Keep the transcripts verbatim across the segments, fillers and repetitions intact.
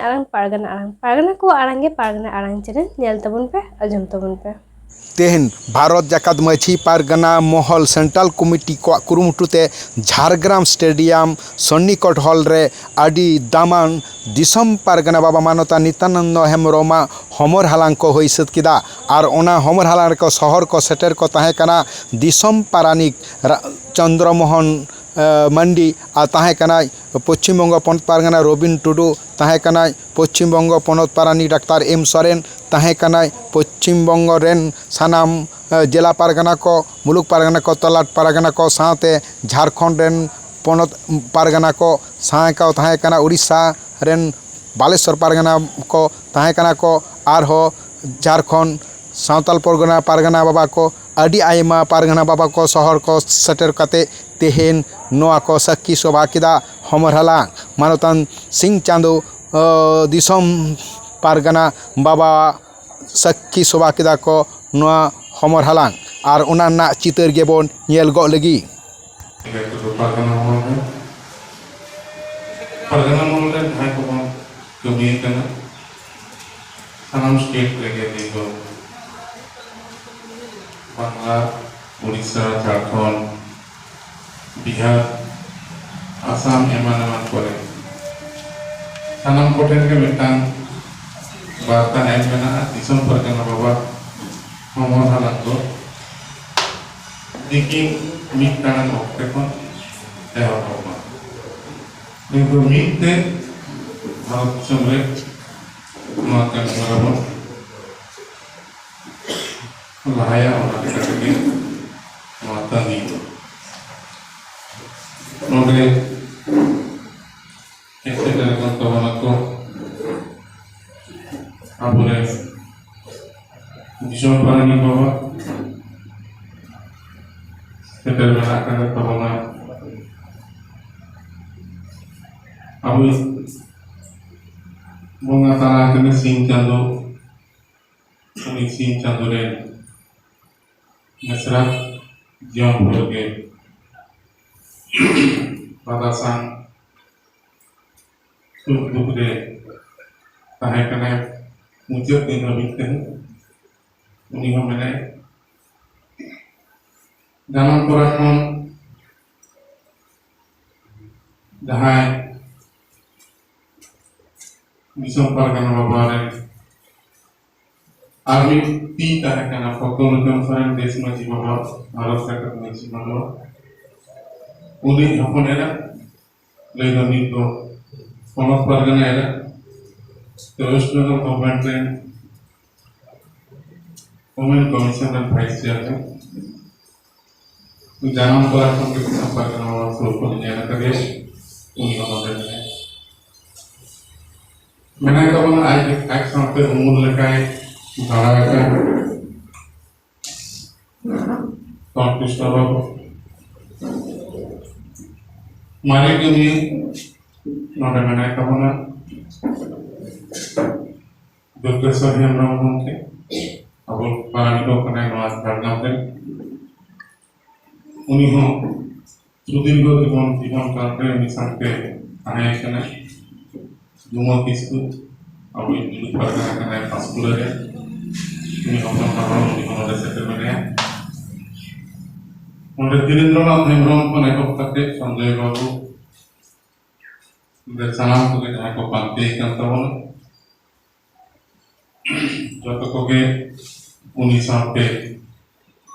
ᱟᱲᱟᱝ ᱯᱟᱨᱜᱟᱱᱟ ᱟᱲᱟᱝ, ᱯᱟᱨᱜᱟᱱᱟ ᱠᱚᱣᱟᱜ ᱟᱲᱟᱝ ᱜᱮ ᱯᱟᱨᱜᱟᱱᱟ ᱟᱲᱟᱝ ᱪᱮᱱᱮᱞ, ᱧᱮᱞ ᱛᱟᱵᱚᱱ ᱯᱮ, ᱟᱸᱡᱚᱢ ᱛᱟᱵᱚᱱ ᱯᱮ᱾ ᱛᱮᱦᱮᱧ ᱵᱷᱟᱨᱚᱛ ᱡᱟᱠᱟᱛ ᱢᱟᱹᱡᱷᱤ ᱯᱟᱨᱜᱟᱱᱟ ᱢᱚᱦᱚᱞ ᱥᱮᱱᱴᱨᱟᱞ ᱠᱚᱢᱤᱴᱤ ᱠᱚᱣᱟᱜ ᱠᱩᱨᱩᱢᱩᱴᱩ ᱛᱮ ᱡᱷᱟᱲᱜᱨᱟᱢ ᱥᱴᱮᱰᱤᱭᱟᱢ ᱥᱚᱱᱱᱤᱠᱚᱴ ᱦᱚᱞ ᱨᱮ ᱟᱹᱰᱤ ᱫᱟᱢᱟᱱ ᱫᱤᱥᱚᱢ ᱯᱟᱨᱜᱟᱱᱟ ᱵᱟᱵᱟ ᱢᱟᱱᱚᱛᱟᱱ ᱱᱤᱛᱭᱟᱱᱚᱱᱫᱚ ᱦᱮᱢᱵᱨᱚᱢᱟᱜ ᱦᱚᱢᱚᱨ ᱦᱟᱞᱟᱝ ᱠᱚ ᱦᱩᱭ ᱥᱟᱹᱛ ᱠᱮᱫᱟ᱾ ᱟᱨ ᱚᱱᱟ ᱦᱚᱢᱚᱨ ᱦᱟᱞᱟᱝ ᱨᱮᱠᱚ ᱥᱚᱦᱚᱨ ᱠᱚ ᱥᱮᱴᱮᱨ ᱠᱚ ᱛᱟᱦᱮᱸ ᱠᱟᱱᱟ ᱫᱤᱥᱚᱢ ᱯᱟᱨᱟᱱᱤᱠ ᱨᱟ-, ᱪᱚᱱᱫᱨᱚ ᱢᱳᱦᱚᱱ, ᱮ, ᱢᱟᱱᱰᱤ, ᱟᱨ ᱛᱟᱦᱮᱸ ᱠᱟᱱᱟᱭ ᱯᱚᱪᱷᱤᱢ ᱵᱚᱝᱜᱚ ᱯᱚᱱᱚᱛ ᱯᱟᱨᱜᱟᱱᱟ ᱨᱚᱵᱤᱱ ᱴᱩᱰᱩ, ᱛᱟᱦᱮᱸ ᱠᱟᱱᱟᱭ ᱯᱚᱪᱷᱤᱢ ᱵᱚᱝᱜᱚ ᱯᱚᱱᱚᱛ ᱯᱟᱨᱟᱱᱤᱠ ᱰᱟᱠᱛᱟᱨ ᱮᱢ ᱥᱚᱨᱮᱱ, ᱛᱟᱦᱮᱸ ᱠᱟᱱᱟᱭ ᱯᱚᱪᱷᱤᱢ ᱵᱚᱝᱜᱚ ᱨᱮᱱ ᱥᱟᱱᱟᱢ, ᱮ, ᱡᱮᱞᱟ ᱯᱟᱨᱜᱟᱱᱟ ᱠᱚ, ᱢᱩᱞᱩᱠ ᱯᱟᱨᱜᱟᱱᱟ ᱠᱚ, ᱛᱚᱞᱟᱴ ᱯᱟᱨᱜᱟᱱᱟ ᱠᱚ ᱥᱟᱶᱛᱮ ᱡᱷᱟᱲᱠᱷᱚᱸᱰ ᱨᱮᱱ ᱯᱚᱱᱚᱛ ᱯᱟᱨᱜᱟᱱᱟ ᱠᱚ ᱥᱟᱶ ᱠᱚ ᱛᱟᱦᱮᱸ ᱠᱟᱱᱟ, ᱩᱲᱤᱥᱥᱟ ᱨᱮᱱ ᱵᱟᱞᱮᱥᱚᱨ ᱯᱟᱨᱜᱟᱱᱟ ᱠᱚ ᱛᱟᱦᱮᱸ ᱠᱟᱱᱟ ᱠᱚ, ᱟᱨᱦᱚᱸ ᱡᱷᱟᱲᱠᱷᱚᱸᱰ ᱥᱟᱶᱛᱟᱞ ᱯᱟᱨᱜᱟᱱᱟ, ᱯᱟᱨᱜᱟᱱᱟ ᱵᱟᱵᱟ ᱠᱚ, ᱟᱹᱰᱤ ᱟᱭᱢᱟ ᱯᱟᱨᱜᱟᱱᱟ ᱵᱟᱵᱟ ᱠᱚ ᱥᱚᱦᱚᱨ ᱠᱚ ᱥᱮᱴᱮᱨ ᱠᱟᱛᱮ ᱛᱮᱦᱮᱧ ᱱᱚᱣᱟ ᱠᱚ ᱥᱟᱹᱠᱷᱤ ᱥᱚᱵᱷᱟ ᱠᱮᱫᱟ᱾ ᱦᱚᱢᱚᱨ ᱦᱟᱞᱟᱝ ᱢᱟᱱᱚᱛᱟᱱ ᱥᱤᱧ ᱪᱟᱸᱫᱳ, ᱚ, ᱫᱤᱥᱚᱢ ᱯᱟᱨᱜᱟᱱᱟ ᱵᱟᱵᱟ ᱥᱟᱹᱠᱷᱤ ᱥᱚᱵᱷᱟ ᱠᱮᱫᱟ ᱠᱚ ᱱᱚᱣᱟ ᱦᱚᱢᱚᱨ ᱦᱟᱞᱟᱝ, ᱟᱨ ᱚᱱᱟ ᱨᱮᱱᱟᱜ ᱪᱤᱛᱟᱹᱨ ᱜᱮᱵᱚᱱ ᱧᱮᱞ ᱜᱚᱜ ᱞᱟᱹᱜᱤᱫ᱾ ᱯᱟᱨᱜᱟᱱᱟ ᱢᱚᱦᱚᱞ ᱨᱮ, ᱯᱟᱨᱜᱟᱱᱟ ᱢᱚᱦᱚᱞ ᱨᱮ ᱡᱟᱦᱟᱸᱭ ᱠᱚᱵᱚᱱ ᱠᱟᱹᱢᱤᱭᱮᱫ ᱠᱟᱱᱟ, ᱥᱟᱱᱟᱢ ᱥᱴᱮᱴ ᱨᱮᱜᱮ ᱱᱤᱛ ᱫᱚ ᱵᱟᱝᱞᱟ, ᱩᱲᱤᱥᱥᱟ, ᱡᱷᱟᱲᱠᱷᱚᱸᱰ, ᱵᱤᱦᱟᱨ, ᱟᱥᱟᱢ ᱮᱢᱟᱱ ᱮᱢᱟᱱ ᱠᱚᱨᱮ ᱥᱟᱱᱟᱢ ᱠᱚᱴᱷᱮᱱ ᱜᱮ ᱢᱤᱫᱴᱟᱝ ᱵᱟᱨᱛᱟ ᱮᱢ ᱢᱮᱱᱟᱜᱼᱟ, ᱫᱤᱥᱚᱢ ᱯᱟᱨᱜᱟᱱᱟ ᱵᱟᱵᱟ ᱦᱚᱢᱚᱨ ᱦᱟᱞᱟᱝ ᱫᱚ ᱛᱤᱠᱤᱱ ᱢᱤᱫ ᱴᱟᱲᱟᱝ ᱚᱠᱛᱮ ᱠᱷᱚᱱ ᱮᱦᱚᱵᱚᱜ ᱢᱟ᱾ ᱠᱤᱱᱛᱩ ᱢᱤᱫ ᱛᱮ ᱵᱷᱟᱨᱚᱛ ᱫᱤᱥᱚᱢ ᱨᱮ ᱱᱚᱣᱟ ᱠᱟᱹᱢᱤ ᱦᱚᱨᱟ ᱵᱚᱱ ᱞᱟᱦᱟᱭᱟ, ᱚᱱᱟ ᱞᱮᱠᱟ ᱛᱮᱜᱮ ᱱᱚᱣᱟ ᱛᱟᱺᱜᱤ ᱫᱚ᱾ ᱱᱚᱰᱮ ᱦᱮᱡ ᱥᱮᱴᱮᱨ ᱟᱠᱟᱱ ᱛᱟᱵᱚᱱᱟ ᱠᱚ ᱟᱵᱚᱨᱮᱱ ᱫᱤᱥᱚᱢ ᱯᱟᱨᱟᱱᱤᱠ ᱵᱟᱵᱟ, ᱥᱮᱴᱮᱨ ᱢᱮᱱᱟᱜ ᱟᱠᱟᱫ ᱛᱟᱵᱚᱱᱟ ᱟᱵᱚᱭᱤᱡ ᱵᱚᱸᱜᱟ ᱛᱟᱞᱟ ᱟᱠᱟᱱᱟ ᱥᱤᱧ ᱪᱟᱸᱫᱳ, ᱩᱱᱤ ᱥᱤᱧ ᱪᱟᱸᱫᱳ ᱨᱮᱱ ᱢᱮᱥᱨᱟ ᱡᱤᱭᱚᱱ ᱵᱷᱳᱨ ᱜᱮ ᱵᱟᱫᱟᱥᱟᱱ ᱥᱩᱠ ᱫᱩᱠ ᱨᱮ ᱛᱟᱦᱮᱸ ᱠᱟᱱᱟᱭ ᱢᱩᱪᱟᱹᱫ ᱫᱤᱱ ᱦᱟᱹᱵᱤᱡ ᱛᱮ᱾ ᱩᱱᱤ ᱦᱚᱸ ᱢᱮᱱᱟᱭ᱾ ᱡᱟᱱᱟᱢ ᱛᱚᱨᱟ ᱠᱷᱚᱱ ᱡᱟᱦᱟᱸᱭ ᱫᱤᱥᱚᱢ ᱯᱟᱨᱜᱟᱱᱟ ᱵᱟᱵᱟ ᱨᱮᱱ ᱟᱨ ᱢᱤᱫ ᱛᱤ ᱛᱟᱦᱮᱸ ᱠᱟᱱᱟ, ᱯᱷᱚᱛᱚ ᱞᱚᱠᱷᱚᱱ ᱥᱚᱨᱮᱱ, ᱫᱮᱥ ᱢᱟᱹᱡᱷᱤ ᱵᱟᱵᱟ, ᱵᱷᱟᱨᱚᱛ ᱡᱟᱠᱟᱛ ᱢᱟᱹᱡᱷᱤ ᱵᱟᱵᱟ, ᱩᱱᱤ ᱦᱚᱯᱚᱱ ᱮᱨᱟ, ᱞᱟᱹᱭ ᱫᱚ ᱱᱤᱛ ᱫᱚ ᱯᱚᱱᱚᱛ ᱯᱟᱨᱜᱟᱱᱟ ᱮᱨᱟ, ᱛᱚ ᱳᱭᱮᱥᱴ ᱵᱮᱝᱜᱚᱞ ᱜᱚᱵᱷᱚᱨᱱᱢᱮᱱᱴ ᱨᱮᱱ ᱣᱩᱢᱮᱱ ᱠᱚᱢᱤᱥᱚᱱ ᱨᱮᱱ ᱵᱷᱟᱭᱤᱥ ᱪᱮᱭᱟᱨᱢᱮᱱ᱾ ᱡᱟᱱᱟᱢ ᱛᱚᱨᱟ ᱠᱷᱚᱱ ᱜᱮ ᱫᱤᱥᱚᱢ ᱯᱟᱨᱜᱟᱱᱟ ᱵᱟᱵᱟ ᱥᱩᱨ ᱠᱷᱚᱱ ᱧᱮᱞ ᱟᱠᱟᱫᱮᱭᱟ, ᱩᱱᱤ ᱦᱚᱸ ᱱᱚᱰᱮ ᱢᱮᱱᱟᱭᱟ᱾ ᱢᱮᱱᱟᱭ ᱛᱟᱵᱚᱱᱟ, ᱟᱡ, ᱟᱡ ᱥᱟᱶᱛᱮ ᱩᱢᱩᱞ ᱞᱮᱠᱟᱭ ᱫᱟᱬᱟ ᱟᱠᱟᱫ ᱨᱟᱢᱠᱨᱤᱥᱱᱚ ᱵᱟᱵᱩ᱾ ᱢᱟᱨᱮ ᱠᱟᱹᱢᱤᱭᱟᱹ ᱱᱚᱰᱮ ᱢᱮᱱᱟᱭ ᱛᱟᱵᱚᱱᱟ, ᱫᱩᱨᱜᱮᱥᱣᱚᱨ ᱦᱮᱢᱵᱨᱚᱢ ᱜᱚᱢᱠᱮ, ᱟᱵᱚ ᱯᱟᱨᱟᱱᱤᱠ ᱠᱟᱱᱟᱭ ᱱᱚᱣᱟ ᱡᱷᱟᱲᱜᱨᱟᱢ ᱨᱮ᱾ ᱩᱱᱤ ᱦᱚᱸ ᱥᱩᱫᱤᱨᱜᱷᱚ ᱡᱤᱵᱚᱱ, ᱡᱤᱵᱚᱱ ᱠᱟᱞ ᱨᱮ ᱩᱱᱤ ᱥᱟᱶᱛᱮ ᱛᱟᱦᱮᱸ ᱠᱟᱱᱟᱭ᱾ ᱡᱩᱢᱟᱹ ᱠᱤᱥᱠᱩ, ᱟᱵᱚᱭᱤᱡ ᱢᱩᱞᱩᱠ ᱯᱟᱨᱜᱟᱱᱟ ᱠᱟᱱᱟᱭ ᱯᱟᱸᱥᱠᱩᱲᱟᱹ ᱨᱮ᱾ ᱩᱱᱤ ᱦᱚᱯᱚᱱ ᱛᱟᱵᱚᱱ, ᱩᱱᱤ ᱦᱚᱸ ᱱᱚᱰᱮ ᱥᱮᱴᱮᱨ ᱢᱮᱱᱟᱭᱟ᱾ ᱱᱚᱰᱮ ᱫᱷᱤᱨᱮᱱᱫᱨᱚᱱᱟᱛᱷ ᱦᱮᱢᱵᱨᱚᱢ ᱠᱷᱚᱱ ᱮᱦᱚᱵ ᱠᱟᱛᱮ ᱥᱚᱧᱡᱚᱭ ᱵᱟᱹᱵᱩ, ᱱᱚᱰᱮ ᱥᱟᱱᱟᱢ ᱠᱚᱜᱮ ᱡᱟᱦᱟᱸᱭ ᱠᱚ ᱯᱟᱱᱛᱮ ᱟᱠᱟᱱ ᱛᱟᱵᱚᱱᱟ, ᱡᱚᱛᱚ ᱠᱚᱜᱮ ᱩᱱᱤ ᱥᱟᱶᱛᱮ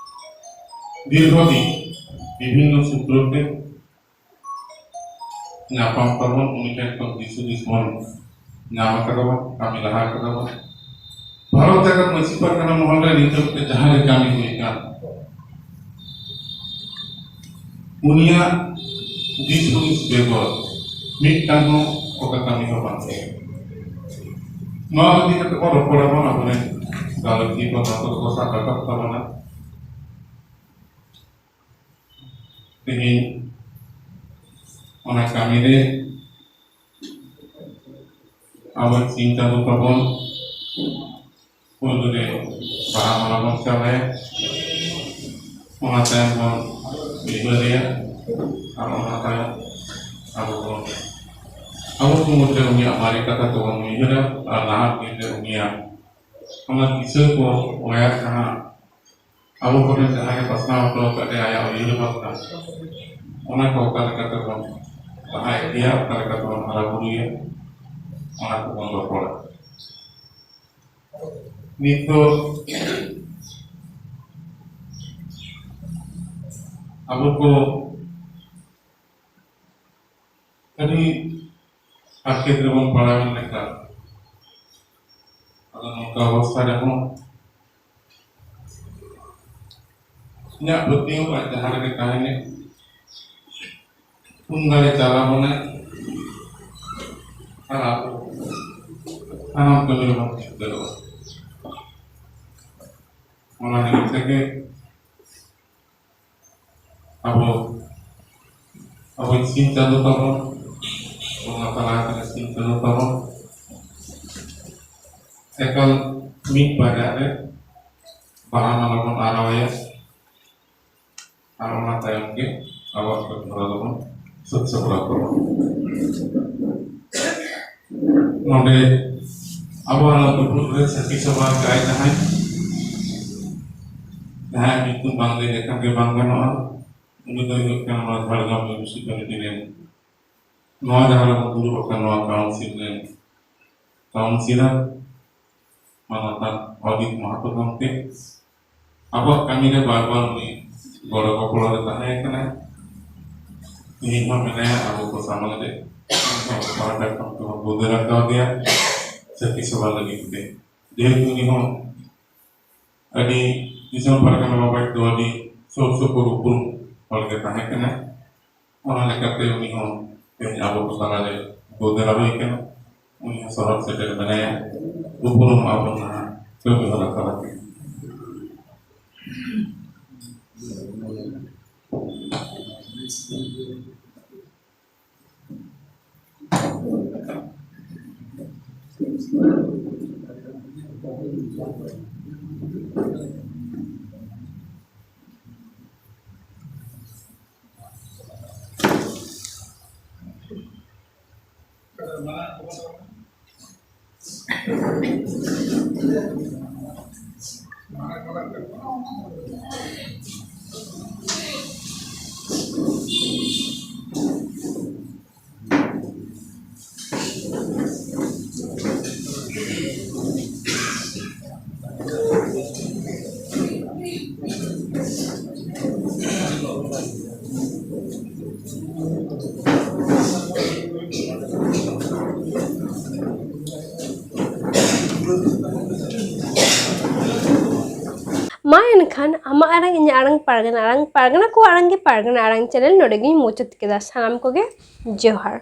ᱫᱤᱨᱜᱷᱚ ᱫᱤᱱ ᱵᱤᱵᱷᱤᱱᱱᱚ ᱥᱩᱛᱨᱚ ᱛᱮ ᱧᱟᱯᱟᱢ ᱛᱟᱵᱚᱱ, ᱩᱱᱤ ᱴᱷᱮᱱ ᱠᱷᱚᱱ ᱫᱤᱥ ᱦᱩᱫᱤᱥ ᱵᱚᱱ ᱧᱟᱢ ᱟᱠᱟᱫᱟ ᱵᱚᱱ, ᱠᱟᱹᱢᱤ ᱞᱟᱦᱟ ᱟᱠᱟᱫᱟ ᱵᱚᱱ᱾ ᱵᱷᱟᱨᱚᱛ ᱡᱟᱠᱟᱛ ᱢᱟᱹᱡᱷᱤ ᱯᱟᱨᱜᱟᱱᱟ ᱢᱚᱦᱚᱞ ᱨᱮ ᱱᱤᱛ ᱦᱟᱹᱵᱤᱡ ᱛᱮ ᱡᱟᱦᱟᱸ ᱨᱮ ᱠᱟᱹᱢᱤ ᱦᱩᱭ ᱟᱠᱟᱱ, ᱩᱱᱤᱭᱟᱜ ᱫᱤᱥ ᱦᱩᱫᱤᱥ ᱵᱮᱜᱚᱨ ᱢᱤᱫᱴᱟᱝ ᱦᱚᱸ ᱚᱠᱟ ᱠᱟᱹᱢᱤ ᱦᱚᱸ ᱵᱟᱝ ᱛᱟᱦᱮᱸ᱾ ᱱᱚᱣᱟ ᱤᱫᱤ ᱠᱟᱛᱮ ᱵᱚᱱ ᱨᱚᱯᱚᱲ ᱟᱵᱚᱱ, ᱟᱵᱚᱨᱮᱱ ᱜᱟᱞᱚᱪᱤᱭᱟᱹ ᱠᱚ ᱱᱚᱣᱟ ᱠᱚᱫᱚ ᱠᱚ ᱥᱟᱵ ᱨᱟᱠᱟᱵ ᱛᱟᱵᱚᱱᱟ᱾ ᱛᱮᱦᱮᱧ ᱚᱱᱟ ᱠᱟᱹᱢᱤ ᱨᱮ ᱟᱵᱚ ᱥᱤᱧ ᱪᱟᱸᱫᱳ ᱛᱟᱵᱚᱱ ᱯᱳᱭᱞᱳ ᱨᱮ ᱵᱟᱦᱟ ᱢᱟᱞᱟ ᱵᱚᱱ ᱪᱟᱞᱟᱭᱟ, ᱚᱱᱟ ᱛᱟᱭᱚᱢ ᱵᱚᱱ ᱵᱤᱵᱟᱹᱨᱮᱭᱟ, ᱟᱨ ᱚᱱᱟ ᱛᱟᱭᱚᱢ ᱟᱵᱚ ᱵᱚᱱ ᱟᱵᱚ ᱠᱚ ᱢᱩᱫᱽᱨᱮ ᱩᱱᱤᱭᱟᱜ ᱢᱟᱨᱮ ᱠᱟᱛᱷᱟ ᱠᱚᱵᱚᱱ ᱩᱭᱦᱟᱹᱨᱟ ᱟᱨ ᱱᱟᱦᱟᱜ ᱫᱤᱱ ᱨᱮ ᱩᱱᱤᱭᱟᱜ ᱚᱱᱟ ᱫᱤᱥᱟᱹ ᱠᱚ ᱚᱭᱟᱨ ᱡᱟᱦᱟᱸ ᱟᱵᱚ ᱠᱚᱨᱮᱱ ᱡᱟᱦᱟᱸᱭ ᱯᱟᱥᱱᱟᱣ ᱦᱚᱴᱚ ᱟᱠᱟᱫ ᱮ ᱟᱭᱟᱜ ᱩᱭᱦᱟᱹᱨ ᱵᱷᱟᱵᱽᱱᱟ, ᱚᱱᱟ ᱠᱚ ᱚᱠᱟ ᱞᱮᱠᱟᱛᱮ ᱵᱚᱱ ᱞᱟᱦᱟ ᱤᱫᱤᱭᱟ, ᱚᱠᱟ ᱞᱮᱠᱟᱛᱮ ᱵᱚᱱ ᱦᱟᱨᱟ ᱵᱩᱨᱩᱭᱟ, ᱚᱱᱟ ᱠᱚᱵᱚᱱ ᱨᱚᱯᱚᱲᱟ᱾ ᱱᱤᱛ ᱫᱚ ᱟᱵᱚ ᱠᱚ ᱟᱹᱰᱤ ᱦᱟᱨᱠᱮᱛ ᱨᱮᱵᱚᱱ ᱯᱟᱲᱟᱣᱮᱱ ᱞᱮᱠᱟ᱾ ᱟᱫᱚ ᱱᱚᱝᱠᱟ ᱚᱵᱚᱥᱛᱷᱟ ᱨᱮᱦᱚᱸ ᱤᱧᱟᱹᱜ ᱯᱟᱹᱛᱭᱟᱹᱣ ᱟᱡ ᱡᱟᱦᱟᱸ ᱨᱮᱜᱮ ᱛᱟᱦᱮᱱᱟ, ᱩᱱ ᱫᱟᱲᱮ ᱪᱟᱞᱟᱣ ᱵᱚᱱᱟ ᱟᱨ ᱟᱵᱚ ᱥᱟᱱᱟᱢ ᱠᱟᱹᱢᱤ ᱨᱮᱵᱚᱱ ᱪᱷᱩᱴᱟᱹᱣᱟ᱾ ᱚᱱᱟ ᱞᱟᱹᱜᱤᱫ ᱛᱮᱜᱮ ᱟᱵᱚ, ᱟᱵᱚ ᱥᱤᱧ ᱪᱟᱸᱫᱚ ᱛᱟᱵᱚᱱ, ᱵᱚᱸᱜᱟ ᱛᱟᱞᱟ ᱟᱠᱟᱱᱟ ᱥᱤᱧ ᱪᱟᱸᱫᱚ ᱛᱟᱵᱚᱱ, ᱮᱠᱟᱞ ᱢᱤᱫ ᱯᱟᱭᱨᱟᱜ ᱨᱮ ᱵᱟᱦᱟ ᱢᱟᱞᱟ ᱵᱚᱱ ᱟᱨᱟᱣᱟᱭᱟ᱾ ᱟᱨ ᱚᱱᱟ ᱛᱟᱭᱚᱢ ᱜᱮ ᱟᱵᱚᱣᱟᱜ ᱠᱟᱹᱢᱤ ᱦᱚᱨᱟ ᱫᱚᱵᱚᱱ ᱥᱟᱹᱛ ᱥᱟᱯᱲᱟᱣ ᱛᱟᱵᱚᱱ᱾ ᱱᱚᱰᱮ ᱟᱵᱚᱣᱟᱜ ᱱᱚᱣᱟ ᱫᱩᱯᱲᱩᱵ ᱨᱮ ᱥᱟᱹᱠᱷᱤ ᱥᱚᱵᱷᱟ ᱟᱠᱟᱫ ᱡᱟᱦᱟᱸᱭ, ᱡᱟᱦᱟᱸᱭᱟᱜ ᱧᱩᱛᱩᱢ ᱵᱟᱝ ᱞᱟᱹᱭ ᱞᱮᱠᱷᱟᱱ ᱜᱮ ᱵᱟᱝ ᱜᱟᱱᱚᱜᱼᱟ, ᱩᱱᱤ ᱫᱚᱭ ᱦᱩᱭᱩᱜ ᱠᱟᱱᱟ ᱱᱚᱣᱟ ᱡᱷᱟᱲᱜᱨᱟᱢ ᱢᱤᱭᱩᱱᱤᱥᱤᱯᱟᱞᱤᱴᱤ ᱨᱮᱱ ᱱᱚᱣᱟ ᱡᱟᱦᱟᱸ ᱨᱮᱵᱚᱱ ᱫᱩᱲᱩᱵ ᱟᱠᱟᱱ ᱱᱚᱣᱟ ᱠᱟᱣᱩᱱᱥᱤᱞ ᱨᱮᱱ ᱠᱟᱣᱩᱱᱥᱤᱞᱟᱨ ᱢᱟᱱᱚᱛᱟᱱ ᱚᱡᱤᱛ ᱢᱟᱦᱟᱛᱚ ᱜᱚᱢᱠᱮ᱾ ᱟᱵᱚᱣᱟᱜ ᱠᱟᱹᱢᱤ ᱨᱮ ᱵᱟᱨ ᱵᱟᱨ ᱩᱱᱤ ᱜᱚᱲᱚ ᱜᱚᱯᱚᱲᱚ ᱨᱮ ᱛᱟᱦᱮᱸ ᱠᱟᱱᱟᱭ᱾ ᱛᱮᱦᱮᱧ ᱦᱚᱸ ᱢᱮᱱᱟᱭᱟ ᱟᱵᱚ ᱠᱚ ᱥᱟᱢᱟᱝ ᱨᱮ᱾ ᱟᱵᱚ ᱯᱟᱦᱴᱟ ᱠᱷᱚᱱ ᱛᱮᱵᱚᱱ ᱵᱩᱫᱷ ᱨᱟᱠᱟᱵ ᱜᱮᱭᱟ ᱥᱟᱹᱠᱷᱤ ᱥᱚᱵᱷᱟ ᱞᱟᱹᱜᱤᱫ ᱛᱮ᱾ ᱡᱮᱦᱮᱛᱩ ᱩᱱᱤ ᱦᱚᱸ ᱟᱹᱰᱤ ᱫᱤᱥᱚᱢ ᱯᱟᱨᱜᱟᱱᱟ ᱵᱟᱵᱟ ᱫᱚ ᱟᱹᱰᱤ ᱥᱩᱨ ᱥᱩᱯᱩᱨ ᱩᱯᱨᱩᱢ ᱦᱚᱲ ᱜᱮ ᱛᱟᱦᱮᱸ ᱠᱟᱱᱟᱭ᱾ ᱚᱱᱟ ᱞᱮᱠᱟᱛᱮ ᱩᱱᱤ ᱦᱚᱸ ᱛᱮᱦᱮᱧ ᱟᱵᱚ ᱠᱚ ᱛᱟᱞᱟᱨᱮ ᱜᱚᱲᱚ ᱫᱮᱞᱟ ᱦᱩᱭ ᱠᱟᱱᱟ᱾ ᱩᱱᱤ ᱦᱚᱸ ᱥᱚᱦᱚᱨ ᱥᱮᱴᱮᱨ ᱢᱮᱱᱟᱭᱟ᱾ ᱩᱯᱨᱩᱢ ᱟᱵᱚ ᱱᱟᱦᱟᱜ ᱠᱟᱹᱢᱤ ᱦᱚᱨᱟ ᱛᱟᱞᱟᱛᱮ᱾ ᱢᱟ ᱮᱱᱠᱷᱟᱱ ᱟᱢᱟᱜ ᱟᱲᱟᱝ ᱤᱧᱟᱹᱜ ᱟᱲᱟᱝ ᱯᱟᱨᱜᱟᱱᱟ ᱟᱲᱟᱝ ᱯᱟᱨᱜᱟᱱᱟ ᱠᱚᱣᱟᱜ ᱟᱲᱟᱝ ᱜᱮ ᱯᱟᱨᱜᱟᱱᱟ ᱟᱲᱟᱝ ᱪᱮᱱᱮᱞ ᱱᱚᱰᱮ ᱜᱤᱧ ᱢᱩᱪᱟᱹᱫ ᱠᱮᱫᱟ᱾ ᱥᱟᱱᱟᱢ ᱠᱚᱜᱮ ᱡᱚᱦᱟᱨ᱾